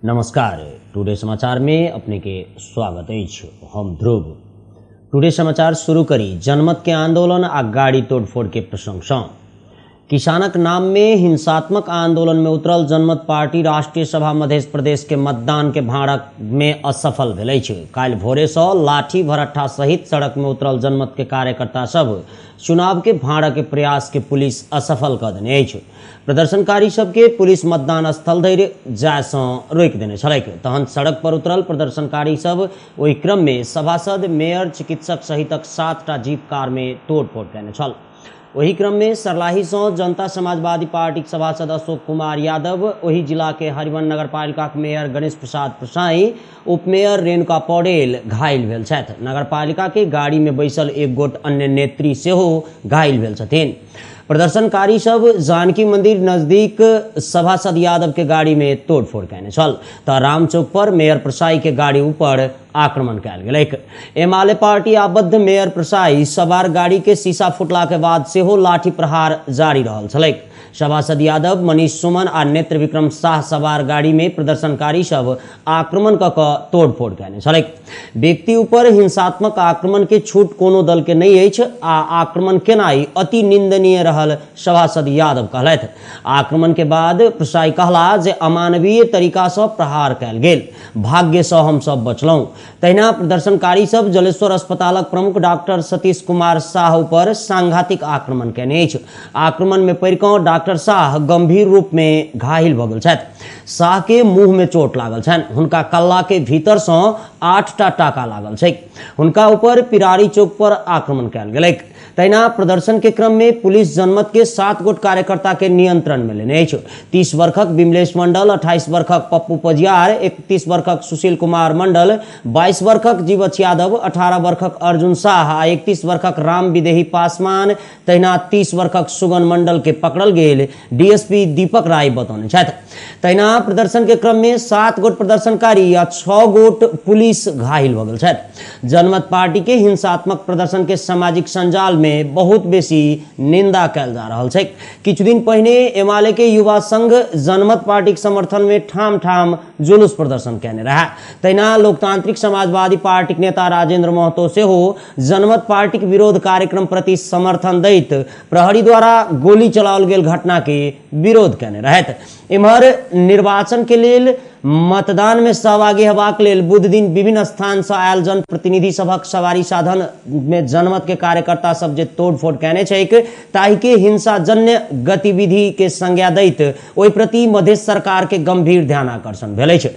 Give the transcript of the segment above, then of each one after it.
नमस्कार, टुडे समाचार में अपने के स्वागत अछि। हम ध्रुव। टुडे समाचार शुरू करी जनमत के आंदोलन आ गाड़ी तोड़फोड़ के प्रसंग सँ। किसानक नाम में हिंसात्मक आंदोलन में उतरल जनमत पार्टी राष्ट्रीय सभा मध्य प्रदेश के मतदान के भाड़क में असफल भेल अछि। काल्हि भोरे सँ लाठी भरट्ठा सहित सड़क में उतरल जनमत के कार्यकर्ता सब चुनाव के भाड़ा के प्रयास के पुलिस असफल कऽ देने अछि। प्रदर्शनकारी सबके पुलिस मतदान स्थल धरि जाय सँ रोकि देने छलैक। तहन सड़क पर उतरल प्रदर्शनकारी सब ओहि क्रम में सभासद, मेयर, चिकित्सक सहितक 7टा जीप कार में तोड़फोड़ कयने छल। ओहि क्रम में सरलाही सँ जनता समाजवादी पार्टी के सभासद अशोक कुमार यादव, ओहि जिला के हरिवन नगरपालिका के मेयर गणेश प्रसाद प्रसाई, उपमेयर रेणुका पौडेल घायल भेल छथि। नगरपालिका के गाड़ी में बैसल एक गोट अन्य नेत्री सेहो घायल भेल छथिन। प्रदर्शनकारी सब जानकी मंदिर नजदीक सभासद यादव के गाड़ी में तोड़फोड़ कयने छल तऽ रामचौक पर मेयर प्रसाई के गाड़ी ऊपर आक्रमण कयल गेलैक। एमाले पार्टी आबद्ध मेयर प्रसाई सवार गाड़ी के शीशा फुटला के बाद सेहो लाठी प्रहार जारी रहल छलैक। सभासद यादव, मनीष सुमन आ नेत्र विक्रम शाह सवार गाड़ी में प्रदर्शनकारी सब आक्रमण कऽ कऽ तोड़फोड़ कयने छलैक। व्यक्ति ऊपर हिंसात्मक आक्रमण के छूट कोनो दल के नहि अछि आ आक्रमण केनाइ अति निंदनीय रहल सभासद यादव कहलथि। आक्रमण के बाद प्रसाई कहला जे अमानवीय तरीका सँ प्रहार कयल गेल, भाग्य सँ हम सब बचलहुँ। तहिना प्रदर्शनकारी सब जलेश्वर अस्पतालक प्रमुख डॉक्टर सतीश कुमार शाह ऊपर सांघातिक आक्रमण कयने अछि। आक्रमण में पड़ि कऽ डॉक्टर शाह गंभीर रूप में घायल भऽ गेल छथि। शाह के मुंह में चोट लागल छनि। हुनका कल्ला के भीतर सँ 8टा टाका लागल छैक। हुनका ऊपर पिरारी चौक पर आक्रमण कयल गेलैक। तहिना प्रदर्शन के क्रम में पुलिस जनमत के 7 गोट कार्यकर्ता के नियंत्रण में लेने अछि। 30 वर्षक विमलेश मंडल, 28 वर्षक पप्पू पजियार, 31 वर्षक सुशील कुमार मंडल, 22 वर्षक जीवछ यादव, 18 वर्षक अर्जुन शाह आ 31 वर्षक राम विदेही पासवान, तहिना 30 वर्षक सुगन मंडल के पकड़ल गेल डीएसपी दीपक राय बतौने छथि। तहिना प्रदर्शन के क्रम में 7 गोट प्रदर्शनकारी आ 6 गोट पुलिस घायल भऽ गेल छथि। जनमत पार्टी के हिंसात्मक प्रदर्शन के सामाजिक संजाल में बहुत बेसी निंदा कयल जा रहल छै। किछु दिन पहिने एमाले के युवा संघ जनमत पार्टी के समर्थन में ठाम ठाम जुलूस प्रदर्शन कयने रहे। तहिना लोकतांत्रिक समाजवादी पार्टी के नेता राजेंद्र महतो सेहो जनमत पार्टी के विरोध कार्यक्रम प्रति समर्थन दैत प्रहरी द्वारा गोली चलाओल गेल घटना के विरोध कयने रहथि। एम्हर निर्वाचन के लेल मतदान में सहभागी हेबाक लेल बुध दिन विभिन्न स्थान से आयल जनप्रतिनिधि सभक सवारी साधन में जनमत के कार्यकर्ता सब जे तोड़फोड़ कयने छैक ताहि के हिंसाजन्य गतिविधि के संज्ञा दैत ओहि प्रति मध्य सरकार के गंभीर ध्यान आकर्षण भेल अछि।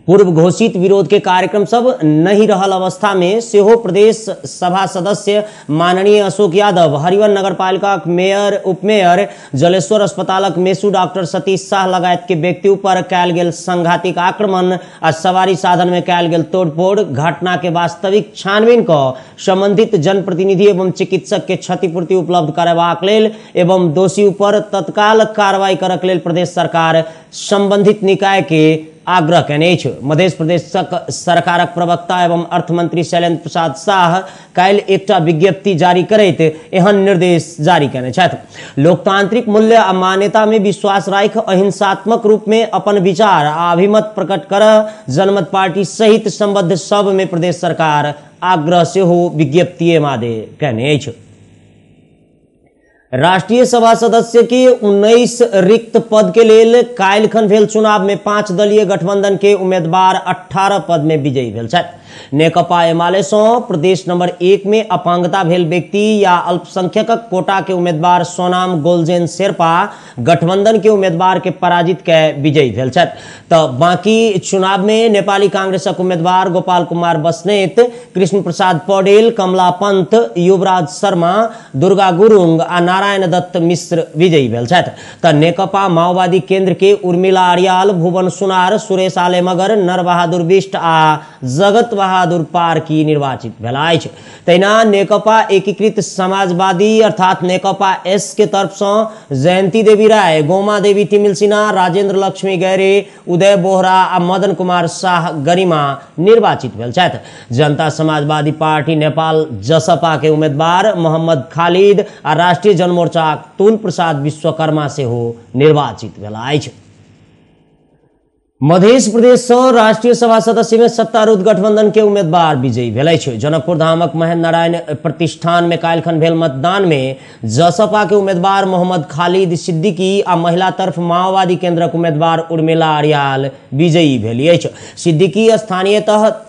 पूर्व घोषित विरोध के कार्यक्रम सब नहीं रहल अवस्था में सेहो प्रदेश सभा सदस्य माननीय अशोक यादव, हरिवन नगरपालिका मेयर, उपमेयर, जलेश्वर अस्पतालक मेसू डॉक्टर सतीश शाह लगायत के व्यक्ति ऊपर कयल गेल सांघातिक आक्रमण आ सवारी साधन में कयल गेल तोड़फोड़ घटना के वास्तविक छानबीन कऽ संबंधित जनप्रतिनिधि एवं चिकित्सक के क्षतिपूर्ति उपलब्ध करेबाक लेल एवं दोषी ऊपर तत्काल कार्रवाई करक लेल प्रदेश सरकार संबंधित निकाय के आग्रह कयने अछि। मध्य प्रदेशक सरकारक प्रवक्ता एवं अर्थमंत्री शैलेंद्र प्रसाद शाह काल्हि एकटा विज्ञप्ति जारी करैत एहन निर्देश जारी कयने छथि। लोकतांत्रिक मूल्य आ मान्यता में विश्वास राखि अहिंसात्मक रूप में अपन विचार आ अभिमत प्रकट कर जनमत पार्टी सहित संबद्ध सब में प्रदेश सरकार आग्रह सेहो विज्ञप्ति मादे कयने अछि। राष्ट्रीय सभा सदस्य के 19 रिक्त पद के लेल काल्हिखन भेल चुनाव में 5 दलीय गठबंधन के उम्मीदवार 18 पद में विजयी भेल छथि। नेकपा एमाले सँ प्रदेश नंबर 1 में अपांगता भेल व्यक्ति या अल्पसंख्यक कोटा के उम्मीदवार सोनाम गोलजेन शेरपा गठबंधन के उम्मीदवार के पराजित कय विजयी भेल छथि। तऽ बाकी चुनाव में नेपाली कांग्रेसक उम्मीदवार गोपाल कुमार बस्नेत, कृष्ण प्रसाद पौडेल, कमला पंत, युवराज शर्मा, दुर्गा गुरुंग आ नारायण दत्त मिश्र विजयी भेल छथि। तऽ नेकपा माओवादी केंद्र के उर्मिला आर्याल, भुवन सुनार, सुरेश आले मगर, नरबहादुर बिष्ट आ जगत बहादुर पारकी निर्वाचित भेला अछि। तहिना नेकपा एकीकृत समाजवादी अर्थात नेकपा एस के तरफ सँ जयंती देवी राय, गोमा देवी तिमिल सिन्हा, राजेंद्र लक्ष्मी गैरे, उदय बोहरा आ मदन कुमार शाह गरिमा निर्वाचित भेल छथि। जनता समाजवादी पार्टी नेपाल जसपा के उम्मीदवार मोहम्मद खालिद आ राष्ट्रीय जनमोर्चा तुल प्रसाद विश्वकर्मा सेहो निर्वाचित भेला अछि। मध्य प्रदेश सँ राष्ट्रीय सभा सदस्य में सत्तारूढ़ गठबंधन के उम्मीदवार विजयी भेल अछि। जनकपुर धामक महेंद्र नारायण प्रतिष्ठान में काल्हिखन भेल मतदान में जसपा के उम्मीदवार मोहम्मद खालिद सिद्दीकी आ महिला तरफ माओवादी केंद्रक उम्मीदवार उर्मिला अर्याल विजयी भेली अछि। सिद्दीकी स्थानीय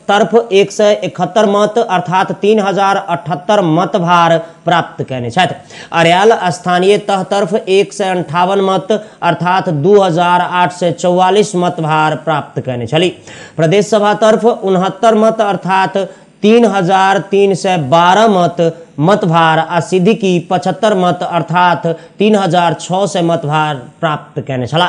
तरफ 171 मत अर्थात 3078 मत भार प्राप्त कयने छथि। अर्याल स्थानीय तह तरफ 158 मत अर्थात 2844 मत भार प्राप्त कयने छली। प्रदेश सभा तरफ 69 मत अर्थात 3312 मतभार आ सिद्दीकी 75 मत अर्थात 3600 मतभार प्राप्त कयने छलाह।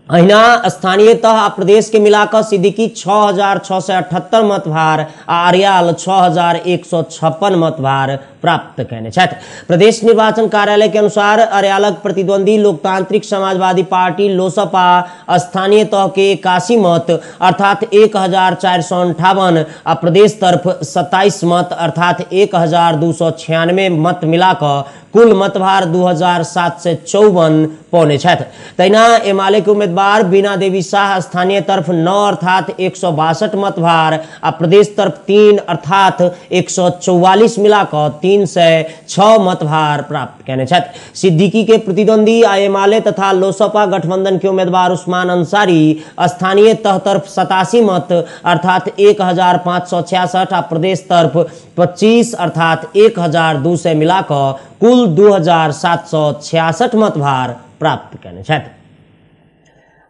अहिना स्थानीय तह आ प्रदेश के मिलाकर सिद्दीकी 6678 मतभार आ अर्याल 6156 मतभार प्राप्त कयने छथि। प्रदेश निर्वाचन कार्यालय के अनुसार अर्यालक प्रतिद्वंदी लोकतांत्रिक समाजवादी पार्टी लोसपा स्थानीय तह के 81 मत अर्थात 1458 आ प्रदेश तरफ 27 मत अर्थात 1296 मत मिलाकर कुल मतभार 2754 पौने छथि। तहिना एमाले के उम्मीदवार बीना देवी शाह स्थानीय तरफ 9 अर्थात 162 मतभार आ प्रदेश तरफ 3 अर्थात 144 मिलाकर 306 मतभार प्राप्त कयने छथि। सिद्दीकी के प्रतिद्वंदी आ एमाले तथा लोसपा गठबंधन के उम्मीदवार उस्मान अंसारी स्थानीय तह तरफ 87 मत अर्थात 1566 आ प्रदेश तरफ 25 अर्थात 1200 मिलाकर कुल 2766 मतभार प्राप्त कयने छथि।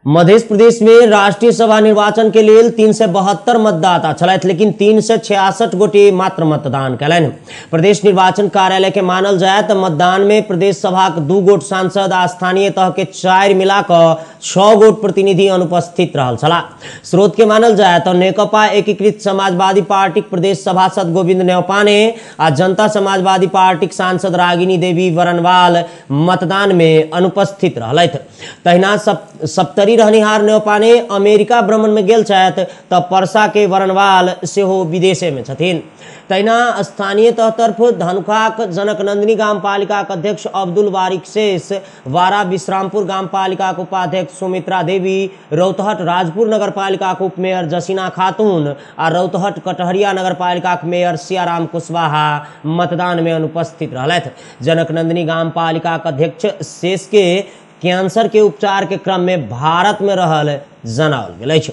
मध्य प्रदेश में राष्ट्रीय सभा निर्वाचन के लेल 372 मतदाता छलथि, लेकिन 366 गोटे मात्र मतदान कयलनि। प्रदेश निर्वाचन कार्यालय के मानल जाय तऽ मतदान में प्रदेश सभाक 2 गोट सांसद आ स्थानीय तह के 4 मिलाकऽ 6 गोट प्रतिनिधि अनुपस्थित रहल छलाह। स्रोत के मानल जाय तऽ नेकपा एकीकृत समाजवादी पार्टीक प्रदेश सभासद गोविंद न्यौपाने आ जनता समाजवादी पार्टीक सांसद रागिनी देवी वरनवाल मतदान में अनुपस्थित रहलथि। तहिना सप्तरी रहनिहार न्यौपाने अमेरिका भ्रमण में गेल छथि तऽ परसा के वरनवाल सेहो विदेशे में छथिन। तहिना स्थानीय तह तरफ धनुखाक जनकनंदिनी गामपालिकाक अध्यक्ष अब्दुल बारिक शेष, वारा विश्रामपुर गामपालिकाक उपाध्यक्ष सुमित्रा देवी, रौतहट राजपुर नगरपालिकाक उपमेयर जसीना खातून आ रौतहट कटहरिया नगरपालिकाक मेयर सियाराम कुशवाहा मतदान में अनुपस्थित रहलथि। जनकनंदिनी गामपालिकाक अध्यक्ष शेष के कैंसर के उपचार के क्रम में भारत में रहल जनाओल गेल अछि।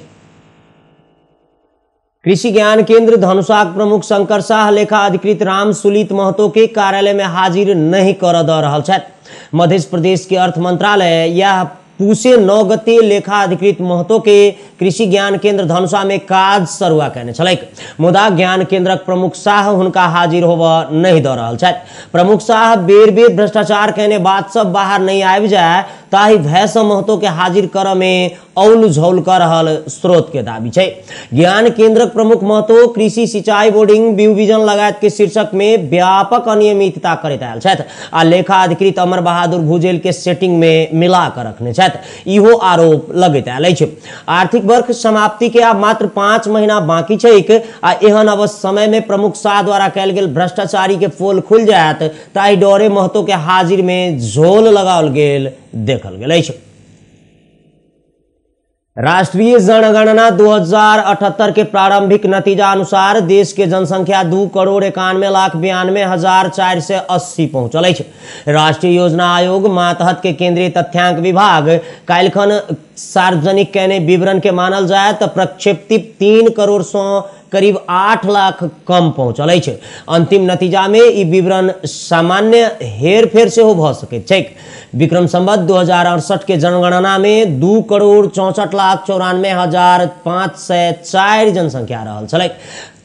कृषि ज्ञान केंद्र धनुषाक प्रमुख शंकर शाह लेखा अधिकृत राम सुलित महतो के कार्यालय में हाजिर नहीं कर दऽ रहल छथि। मध्य प्रदेश के अर्थ मंत्रालय यह पूसे 9 गते लेखा अधिकृत महतो के कृषि ज्ञान केंद्र धनुषा में काज सरुआ कयने छलैक, मुदा ज्ञान केंद्रक प्रमुख शाह हुनका हाजिर होबऽ नहीं दऽ रहल छथि। प्रमुख शाह बेर बेर भ्रष्टाचार कयने बात सब बाहर नहीं आबि जाय ताहि भयसँ महतो के हाजिर करऽ में औल झौल कऽ रहल स्रोत के दाबी छै। ज्ञान केंद्रक प्रमुख महतो कृषि सिंचाई बोर्डिंग व्यू विजन लगायत के शीर्षक में व्यापक अनियमितता करैत आयल छथि आ लेखा अधिकृत अमर बहादुर भुजेल के सेटिंग में मिला कऽ रखने छथि, इहो आरोप लगैत आयल अछि। आर्थिक वर्ष समाप्ति के आब मात्र 5 महीना बाकी छैक आ एहन अवश्य समय में प्रमुख शाह द्वारा कयल गेल भ्रष्टाचारी के पोल खुलि जायत ताहि डरे महतो के हाजिर में झोल लगाओल गेल देखल गेल अछि। राष्ट्रीय जनगणना 2078 के प्रारंभिक नतीजा अनुसार देश के जनसंख्या 2,91,92,480 पहुंचल अछि। राष्ट्रीय योजना आयोग मातहत के केंद्रीय तथ्यांक विभाग काल्हिखन सार्वजनिक कयने विवरण के मानल जाय तऽ प्रक्षेपित 3 करोड़ सँ करीब 8 लाख कम पहुंचल अछि। अंतिम नतीजा में ई विवरण सामान्य हेरफेर सेहो भऽ सकैत छैक। विक्रम संवत 2068 के जनगणना में 2,64,94,504 जनसंख्या रहल छलैक।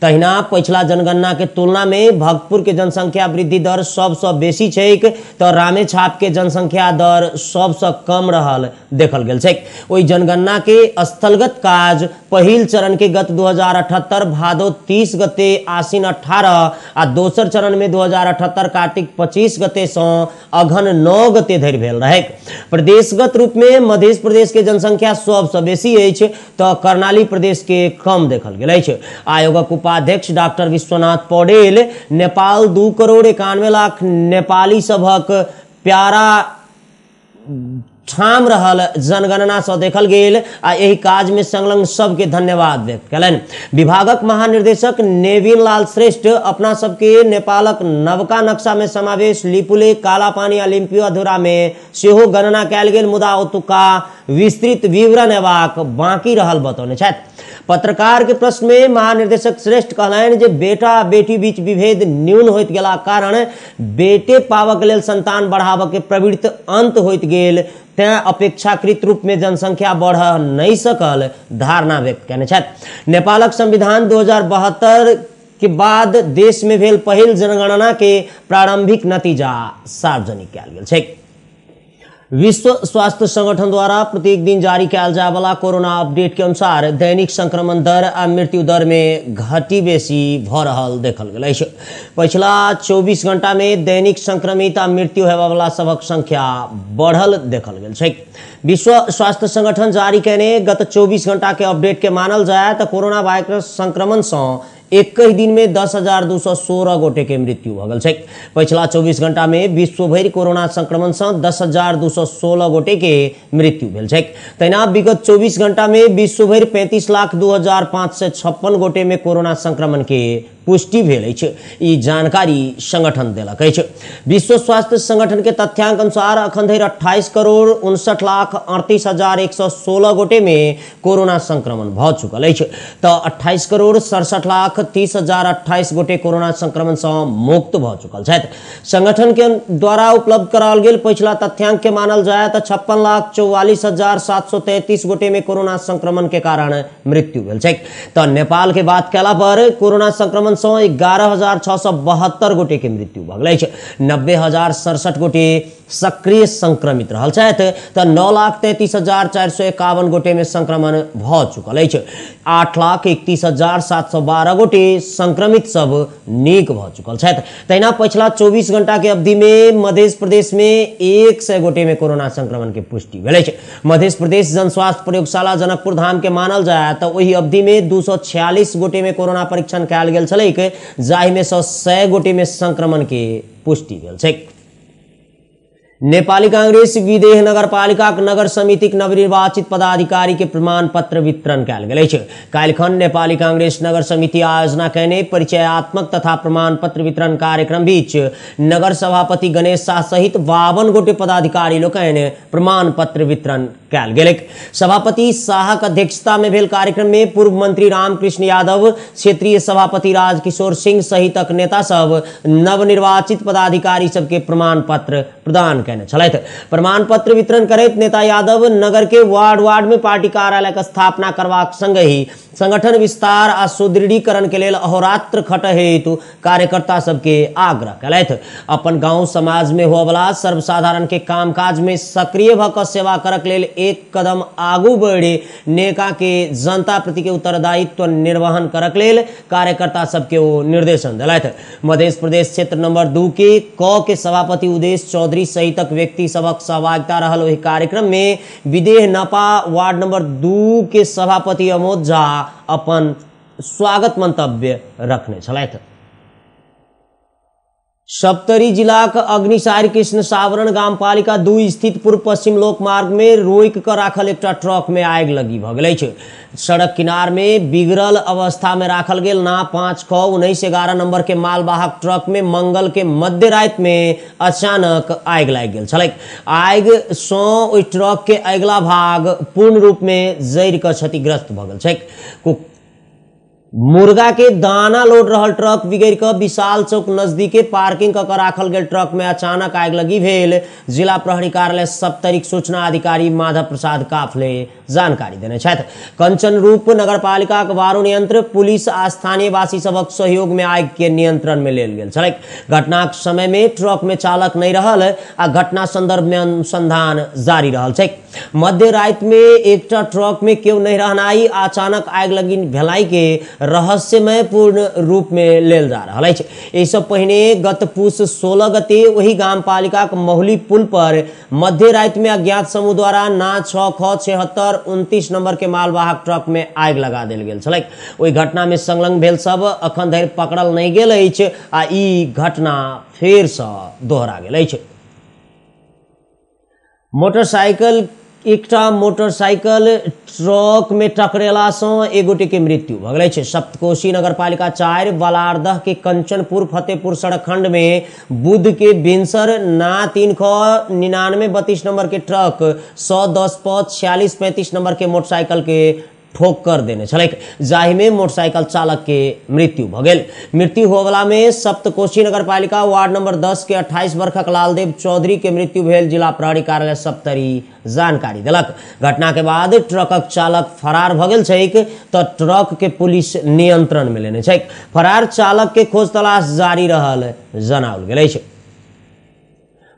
तहिना पछिला जनगणना के तुलना में भक्तपुर के जनसंख्या वृद्धि दर सबसँ बेसी छैक तऽ रामेछाप के जनसंख्या दर सबसँ कम रहल देखल गेल छैक। ओहि जनगणना के स्थलगत काज पहिल चरण के गत 2078 भादो 30 गते आश्विन 18 आ दोसर चरण में 2078 कार्तिक 25 गते सँ अघन 9 गते धरि भेल रहैक। प्रदेशगत रूप में मध्य प्रदेश के जनसंख्या सबसँ बेसी अछि तऽ कर्णाली प्रदेश के कम देखल गेल अछि। आयोगक उपाध्यक्ष डॉक्टर विश्वनाथ पौडेल नेपाल 2,91,00,000 नेपाली सभक प्यारा ठाम रहल जनगणना सँ देखल गेल आ एहि काज में संलग्न सबके धन्यवाद व्यक्त कयलनि। विभागक महानिर्देशक नेविन लाल श्रेष्ठ अपना सबके नेपालक नवका नक्शा में समावेश लिपुले, कालापानी आ लिम्पियाधुरा में सेहो गणना कयल गेल, मुदा ओतुका विस्तृत विवरण एबाक बाकी रहल बतौने छथि। पत्रकार के प्रश्न में महानिर्देशक श्रेष्ठ कहलनि जे बेटा बेटी बीच विभेद न्यून होइत गेला कारण बेटे पाबक लेल संतान बढ़ाबऽ के प्रवृत्ति अंत होइत गेल, तें अपेक्षाकृत रूप में जनसंख्या बढ़ नहीं सकल धारणा व्यक्त कयने छथि। नेपालक संविधान 2072 के बाद देश में भेल पहिल जनगणना के प्रारंभिक नतीजा सार्वजनिक कयल गेल छै। विश्व स्वास्थ्य संगठन द्वारा प्रत्येक दिन जारी कयल जाय वाला कोरोना अपडेट के अनुसार दैनिक संक्रमण दर आ मृत्यु दर में घटी बेसी भ रहल देखल गेल अछि। पछिला 24 घंटा में दैनिक संक्रमित आ मृत्यु हेबय वाला सभक संख्या बढ़ल देखल गेल छै। विश्व स्वास्थ्य संगठन जारी कयने गत 24 घंटा के अपडेट के मानल जाय तऽ कोरोना वायरस संक्रमण सँ एक दिन में 10,216 गोटे के मृत्यु भऽ गेल छै। पछिला 24 घंटा में विश्व भरि कोरोना संक्रमण सँ 10,216 गोटे के मृत्यु भेल छै। तहिना विगत 24 घंटा में विश्व भरि 35,02,556 गोटे में कोरोना संक्रमण के पुष्टि भेल अछि। ई जानकारी संगठन देलक अछि। विश्व स्वास्थ्य संगठन के तथ्यांक अनुसार अखन धरि 28,59,38,116 गोटे में कोरोना संक्रमण भऽ चुकल अछि तऽ 28,67,30,028 गोटे कोरोना संक्रमण सँ मुक्त भऽ चुकल छथि। संगठन के द्वारा उपलब्ध कराओल गेल पछिला तथ्यांक के मानल जाय तऽ 56,44,733 गोटे में कोरोना संक्रमण के कारण मृत्यु भेल छै। तऽ नेपाल के बात कयला पर कोरोना संक्रमण सँ 11,672 गोटे के मृत्यु भऽ गेल अछि। 90,067 गोटे सक्रिय संक्रमित रहल छथि तऽ 9,33,451 गोटे में संक्रमण भऽ चुकल अछि। 8,31,712 गोटे संक्रमित सब नीक भऽ चुकल छथि। तहिना पछिला 24 घंटा के अवधि में मध्य प्रदेश में 100 गोटे में कोरोना संक्रमण के पुष्टि भेल अछि। मध्य प्रदेश जन स्वास्थ्य प्रयोगशाला जनकपुर धाम के मानल जाय तऽ ओहि अवधि में 246 गोटे में कोरोना परीक्षण कयल गेल छलैक, जाहि में सँ 100 गोटे में संक्रमण के पुष्टि भेल छै। नेपाली कांग्रेस विदेह नगरपालिका नगर समितिक नवनिर्वाचित पदाधिकारी के प्रमाण पत्र वितरण कयल गेल अछि। काल्हिखन नेपाली कांग्रेस नगर समिति आयोजना कयने परिचयात्मक तथा प्रमाण पत्र वितरण कार्यक्रम बीच नगर सभापति गणेश शाह सहित 52 गोटे पदाधिकारी लोकनि प्रमाण पत्र वितरण कयल गेलैक। सभापति शाहक अध्यक्षता में भेल कार्यक्रम में पूर्व मंत्री रामकृष्ण यादव, क्षेत्रीय सभापति राजकिशोर सिंह सहितक नेता सब नवनिर्वाचित पदाधिकारी सबके प्रमाण पत्र प्रदान कयने छलथि। प्रमाण पत्र वितरण करैत नेता यादव नगर के वार्ड वार्ड में पार्टी कार्यालय के स्थापना करबाक संगहि संगठन विस्तार आ सुदृढ़ीकरण के लेल अहोरात्र खट हेतु कार्यकर्ता सबके आग्रह कयलथि। अपन गांव समाज में होवला सर्वसाधारण के कामकाज में सक्रिय भऽ कऽ सेवा करक लेल एक कदम आगू बढ़ि नेता के जनता प्रति के उत्तरदायित्व निर्वहन करक लेल कार्यकर्ता सबके ओ निर्देशन देलथि। मध्य प्रदेश क्षेत्र नंबर 2 के क के सभापति उदेश चौधरी सहितक व्यक्ति सबक सहभागिता रहल ओहि कार्यक्रम में विदेह नपा वार्ड नंबर 2 के सभापति अमोद झा अपन स्वागत मंतव्य रखने छलथि। सप्तरी जिलाक अग्निसार कृष्ण सावरण गामपालिका 2 स्थित पूर्व पश्चिम लोक मार्ग में रोकि कऽ राखल एकटा ट्रक में आगि लगी भऽ गेल अछि। सड़क किनार में बिगड़ल अवस्था में राखल गेल ना 5 ख 1911 नंबर के मालवाहक ट्रक में मंगल के मध्य राति में अचानक आगि लागि गेल छलैक। आगि सँ ओहि ट्रक के अगिला भाग पूर्ण रूप में जरि कऽ क्षतिग्रस्त भऽ गेल छैक। मुर्गा के दाना लोड रहल ट्रक बिगड़ कऽ विशाल चौक नजदीके पार्किंग कऽ राखल गेल ट्रक में अचानक आगि लगी भेल जिला प्रहरी कार्यालय सप्तरीक सूचना अधिकारी माधव प्रसाद काफले जानकारी देने छथि। कंचन रूप नगरपालिका के वारुण यंत्र पुलिस आ स्थानीयवासी सबक सहयोग में आगि के नियंत्रण में लेल गेल छलैक। घटनाक समय में ट्रक में चालक नहीं रहल आ घटना संदर्भ में अनुसंधान जारी रहल छैक। मध्य राति में एकटा ट्रक में केओ नहीं रहनाई अचानक आगि लगी भेलाई के रहस्यमय पूर्ण रूप में लेल जा रहल अछि। एहिसँ पहिने गत पूस 16 गते ओहि गामपालिका के महुली पुल पर मध्य राति में अज्ञात समूह द्वारा ना 6 ख 76 29 नंबर के मालवाहक ट्रक में आगि लगा देल गेल छलैक। ओहि घटना में संलग्न भेल सब अखन धरि पकड़ल नहि गेल अछि आ ई घटना फेरसँ दोहरा गेल अछि। मोटरसाइकिल एकटा मोटरसाइकिल ट्रक में टकरेला से एक गोटे के मृत्यु भऽ गेल अछि। सप्तकोशी नगरपालिका 4 बलारदह के कंचनपुर फतेहपुर सड़क खंड में बुध के बिनसर ना 3 ख 99 32 नंबर के ट्रक 110 प 46 35 नंबर के मोटरसाइकिल के ठोकर देने छलैक, जाहि में मोटरसाइकिल चालक के मृत्यु भऽ गेल। मृत्यु होवला में सप्तकोशी नगरपालिका वार्ड नंबर 10 के 28 वर्षक लालदेव चौधरी के मृत्यु भेल जिला प्रहरी कार्यालय सप्तरी जानकारी देलक। घटना के बाद ट्रकक चालक फरार भऽ गेल छैक तऽ ट्रक के पुलिस नियंत्रण में लेने छैक। फरार चालक के खोज तलाश जारी रहल जनाओल गेल अछि।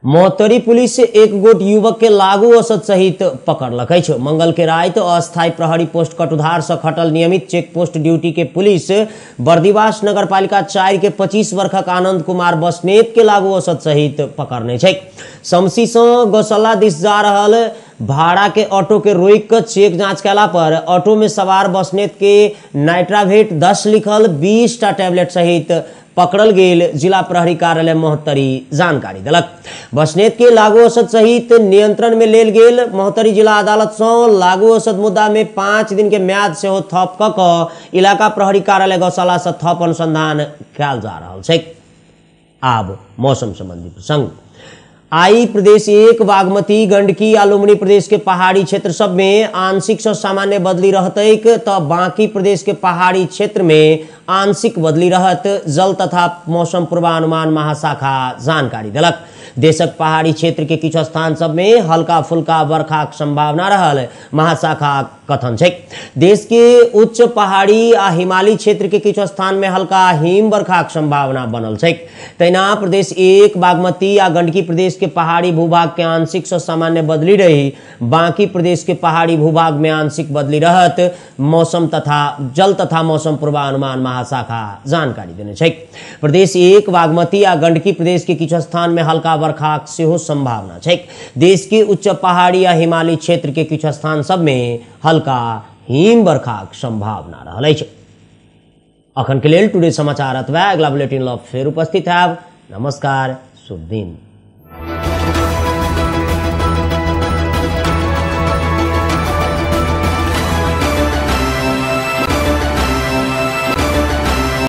महोत्तरी पुलिस एक गोट युवक के लागू औषध सहित पकड़लक अछि। मंगल के राति अस्थायी प्रहरी पोस्ट कटुधार से खटल नियमित चेक पोस्ट ड्यूटी के पुलिस बर्दिवास नगरपालिका 4 के 25 वर्षक आनंद कुमार बसनेत के लागू औषध सहित पकड़ने छै। समसी से गौशाला दिस जा रहल भाड़ा के ऑटो के रोक कर चेक जांच कला पर ऑटो में सवार बसनेत के नाइट्रावेट 10 लिखल 20 टा टैबलेट सहित पकड़ल गेल जिला प्रहरी कार्यालय महोत्तरी जानकारी देलक। बसनेत के लागू औषध सहित नियंत्रण में लेल गेल महोत्तरी जिला अदालत से लागू औषध मुद्दा में 5 दिन के म्याद सेहो थप क क इलाका प्रहरी कार्यालय गौशाला से थप अनुसंधान कयल जा रहल छै। आब मौसम संबंधी प्रसंग। आई प्रदेश 1 बागमती गंडकी आ लुम्बिनी प्रदेश के पहाड़ी क्षेत्र सब में आंशिक से सामान्य बदली रहतैक तो बाकी प्रदेश के पहाड़ी क्षेत्र में आंशिक बदली रहत जल तथा मौसम पूर्वानुमान महाशाखा जानकारी देलक। देशक पहाड़ी क्षेत्र के किछु स्थान सब में हल्का फुल्का बरखाक संभावना रहल महाशाखा कथन छै। देश के उच्च पहाड़ी आ हिमालयी क्षेत्र के किछु स्थान में हल्का हिम बरखाक संभावना बनल छै। तहिना प्रदेश 1 बागमती आ गंडकी प्रदेश के पहाड़ी भूभाग के आंशिक से सामान्य बदली रही, बाकी प्रदेश के पहाड़ी भूभाग में आंशिक बदली रहत मौसम तथा जल तथा मौसम पूर्वानुमान महाशाखा जानकारी देने छै। प्रदेश 1 बागमती आ गंडकी प्रदेश के किछु स्थान में हल्का बरखाक सेहो संभावना छै। देश के उच्च पहाड़ी आ हिमालयी क्षेत्र के किछु स्थान सब में हल्का हिम बरखाक संभावना रहल अछि। अखन के लेल टुडे समाचार अतबे। अगला बुलेटिन लऽ फेर उपस्थित हैब। नमस्कार, शुभ दिन।